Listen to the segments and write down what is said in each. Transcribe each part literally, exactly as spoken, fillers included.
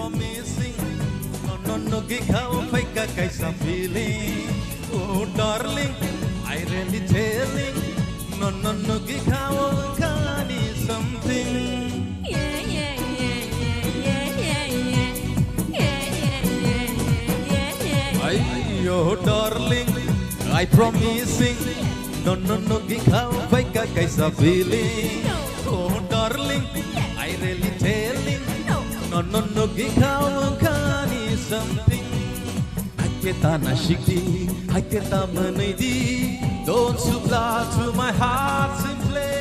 Missing, no, no, no, gikha o phaika kaisa feeling. Oh, darling, I really telling. No, no, no, gikha o khani something. Yeah, yeah, yeah, yeah, yeah, yeah, yeah. Yeah, yeah, yeah, yeah, yeah, yeah, yeah. Ay, oh, darling, I promising. No, no, no, gikha o phaika kaisa feeling. Oh, darling, I really telling. No, no, no, gikha o khani something. Hakhe ta nasikdi, hakhe ta mwnwidi. Don't supply to my heart simply.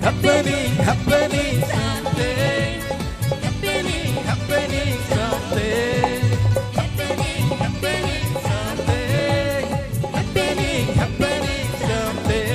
Happening, happening something. Happening, happening something. Happening, happening something. Happening, happening something.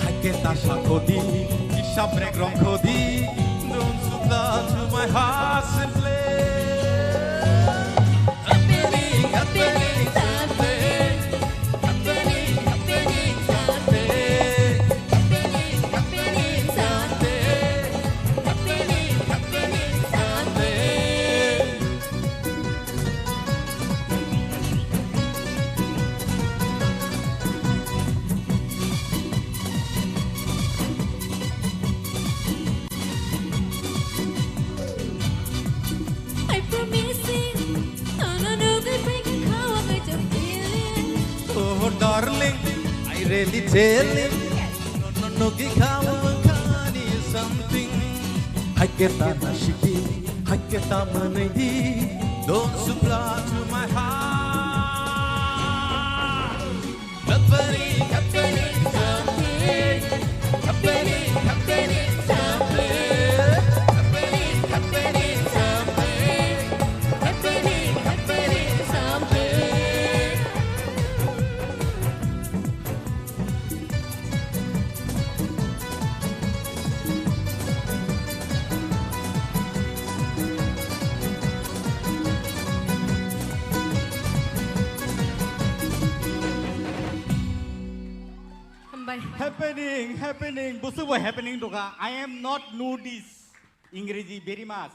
Hakhe ta sakhodi, kisa brek rongkhodi, don't supply to my heart simply. Happening, happening something. Happening, happening something. Happening, happening something. Happening, happening something. I promising, no, no, no, they bring a cow, I don't feel it. Oh, darling, I really telling. No, no, no, gikha o khani something. Hakhe ta nasikdi, hakhe ta mwnwidi. Don't supply to my heart. Happening, happening something. Happening, happening something. Happening, happening something. Happening, happening something. Hambai. Happening, happening, busu bo happening doka. I am not notice Ingreji very much.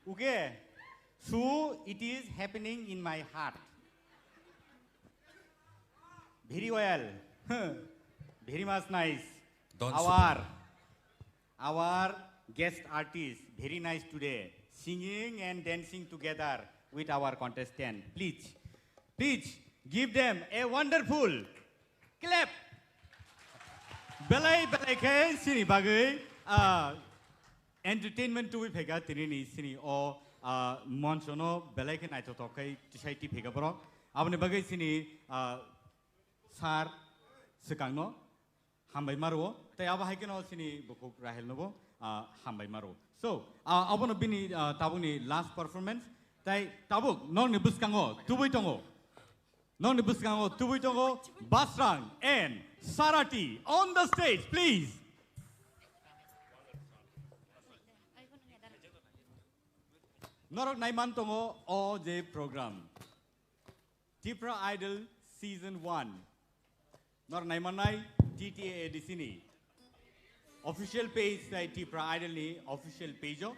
Okay? So it is happening in my heart. Very well. Very much nice. Don't our, our guest artist, very nice today. Singing and dancing together with our contestant. Please, please give them a wonderful clap. Belai belai khe sini bagwi, ah, entertainment tubui phaikha tini ni sini o, ah, moncho no belai khe naithothok khai tisai ti phaikha borok. Aboni bagwi sini, ah, sir swkang no hambai ma rwo. Tai abo hai kheno sini bukhuk Rahel no bo, ah, hambai ma rwo. So, ah, abono bini, ah, tabuk ni last performance. Tai tabuk nokni bwskango tubui tongo. Nokni bwskango tubui tongo Basrang and Sarati on the stage, please. Norok naiman tongo o je program. Tipra Idol Season one. Norok naimannai T T A A D C ni official page tai Tipra Idol ni official page o.